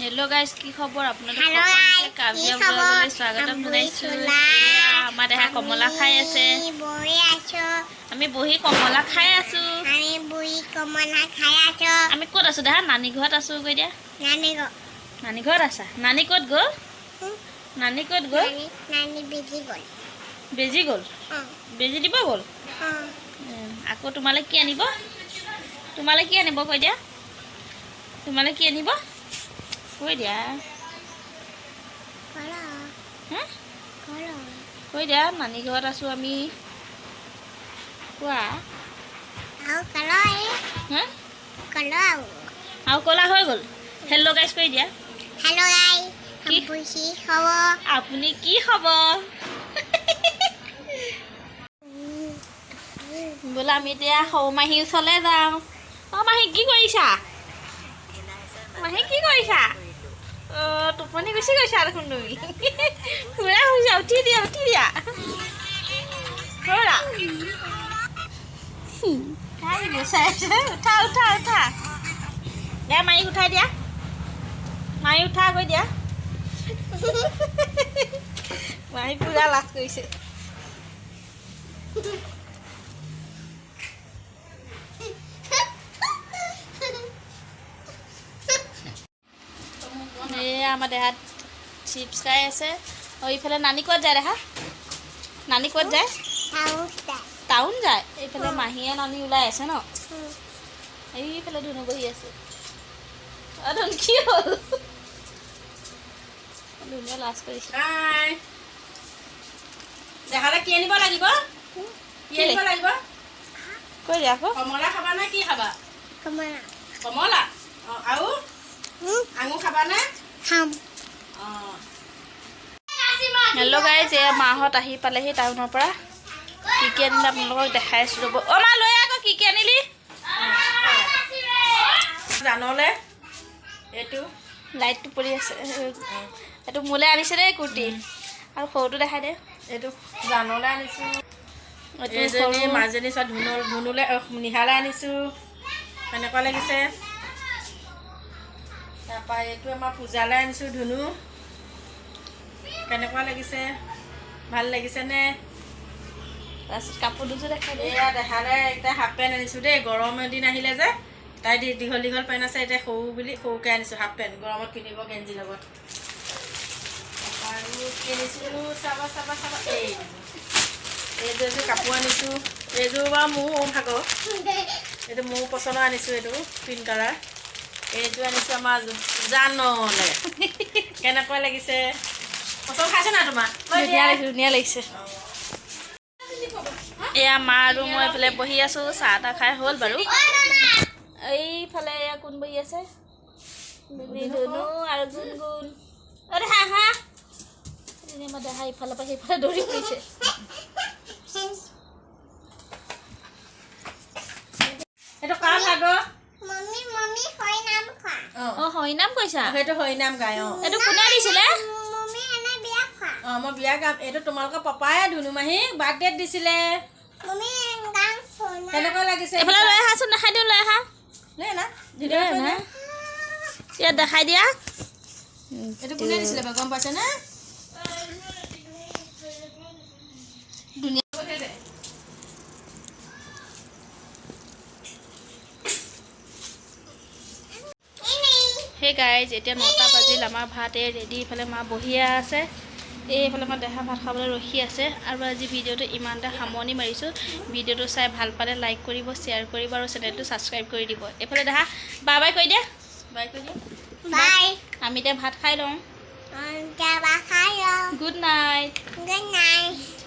Hello' guys, কি খবৰ আপোনালোক? Hello সকলোকে guys, Kavya কি খবৰ? ব্লগলৈ স্বাগতম জনাইছোঁ। এয়া আমাৰ দেহা কমলা খাই আছে। আমি বহি আছো। আমি বহি কমলা খাই আছো। আমি বহি কমলা খাই আছো। আমি ক'ত আছো দেহা? নানী ঘৰত আছো। কৈ দিয়া। নানি গো। নানী ঘৰত আছা। নানী ক'ত গ'ল? নানী ক'ত গ'ল? নানি নানি বেজি গ'ল। বেজি গ'ল? অ। বেজি দিব গ'ল? অ। আকৌ তোমালৈ কি আনিব? তোমালৈ কি আনিব কৈ দিয়া। তোমালৈ কি আনিব কৈ দিয়া। কলা। হা? কলা। কৈ দিয়া, নানী ঘৰত আছো আমি, কোৱা। আৰু কলা এই। হা? কলা আৰু। আৰু ক'লা হৈ গ'ল। হেল্ল' গাইজ কৈ দিয়া। Hello' guys. কি? কি খবৰ? আপুনি কি খবৰ? বোলা, আমি এতিয়া সৰু মাহীৰ ওচৰলৈ যাওঁ। অ' মাহী, কি কৰিছা? মাহী, কি কৰিছা? অ' টোপনি গুচি গৈছা দেখোন তুমি। পুৰা শুইছা। উঠি দিয়া, উঠি দিয়া। ব'লা। তাই চাই আছে। উঠা, উঠা, উঠা। দে, মাহীক উঠাই দিয়া। মাহী, উঠা কৈ দিয়া। মাহী পুৰা লাজ কৰিছে। এয়া আমাৰ দেহাত চিপছ খাই আছে। অ' ইফালে নানী ক'ত যায় দেহা? নানী ক'ত যায়? টাউন যায়। এইফালে মাহীয়ে নানী ওলাই আছে ন। এইফালে ধুনু বহি আছে। অ' ধুন, কি হ'ল? ধুনুৱে লাজ কৰিছে। হাই, দেহালে কি আনিব লাগিব? কি আনিব লাগিব? কৈ দিয়া আকৌ। কমলা খাবা নে কি খাবা? কমলা। কমলা। অ, আৰু আঙুৰ খাবা নে? খাম। অ। হেল্ল' গাইজ, এয়া মাহঁত আহি পালেহি টাউনৰ পৰা। কি কি আনিলে আপোনালোকক দেখাই আছোঁ, ৰ'ব। অ' মা, লৈ আকৌ কি কি আনিলি? জানলে এইটো। লাইটটো পৰি আছে। এইটো মোলৈ আনিছে দেই কুৰ্তি। আৰু সৰুটো দেখাই দে। এইটো জানলে আনিছো। এইটো এইজনী সৰু। মাজনী চোৱা, ধুনু, ধুনুলে, নিহালে আনিছো। কেনেকুৱা লাগিছে? তাৰপৰা এইটো আমাৰ পূজালৈ আনিছো। ধুনু, কেনেকুৱা লাগিছে? ভাল লাগিছেনে? তাৰপিছত কাপোৰ দুযোৰ দেখাই দে। এয়া দেহালে এতিয়া হাফ পেণ্ট আনিছো দেই। গৰমৰ দিন আহিলে যে তাই দীঘল দীঘল পেণ্ট আছে, এতিয়া সৰু বুলি সৰুকৈ আনিছো। হাফ পেণ্ট গৰমত পিন্ধিব গেঞ্জিৰ লগত। আৰু কি আনিছো চাবা, চাবা, চাবা। এই এইযোৰ, এযোৰ কাপোৰ আনিছো। এইযোৰ বাৰু মোৰ ভাগৰ, এইটো মোৰ পচন্দৰ আনিছো, এইটো পিংক কালাৰ। এইযোৰ আনিছো আমাৰ জানলে। কেনেকুৱা লাগিছে? পচন্দ খাইছে নাই তোমাৰ? ধুনীয়া লাগিছে, ধুনীয়া লাগিছে। এয়া মা আৰু মই এইফালে বহি আছো। চাহ তাহ খাই হ'ল বাৰু। এইফালে এয়া কোন বহি আছে? ধুনু আৰু গুণগুণ। অ দেহা, হা, আমাৰ দেহা ইফালৰ পৰা সেইফালে দৌৰি ফুৰিছে। সেইটো কাৰ ভাগৰ? মম্মি, মম্মি, হৰিনাম খোৱা। অ। অ, হৰিনাম কৈছা? সেইটো হৰিনাম গায়, অ। এইটো কোনে দিছিলে? মম্মি, এনে বিয়া খোৱা। অ, মই বিয়া গাম। এইটো তোমালোকৰ পাপাই ধুনু মাহী বাৰ্থডেত দিছিলে। মম্মি, গান শুনা। কেনেকুৱা লাগিছে? এইফালে লৈ আহাচোন, দেখাই দিওঁ, লৈ আহা। লৈ আনা। লৈ আনা। ইয়াত দেখাই দিয়া। এইটো কোনে দিছিলে বাৰু গম পাইছেনে? ধুনীয়া। সেই গাইজ, এতিয়া 9টা বাজিল। আমাৰ ভাত এই ৰেডি। ইফালে মা বহিয়ে আছে, এইফালে আমাৰ দেহা ভাত খাবলৈ ৰখি আছে। আৰু আজি ভিডিঅ'টো ইমানতে সামৰণি মাৰিছোঁ। ভিডিঅ'টো চাই ভাল পালে লাইক কৰিব, শ্বেয়াৰ কৰিব আৰু চেনেলটো ছাবস্ক্ৰাইব কৰি দিব। এইফালে দেহা, বাই বাই কৈ দিয়া। বাই কৈ দিয়া। বাই। আমি এতিয়া ভাত খাই লওঁ। যাবা খাই লওঁ। Good night. Good night.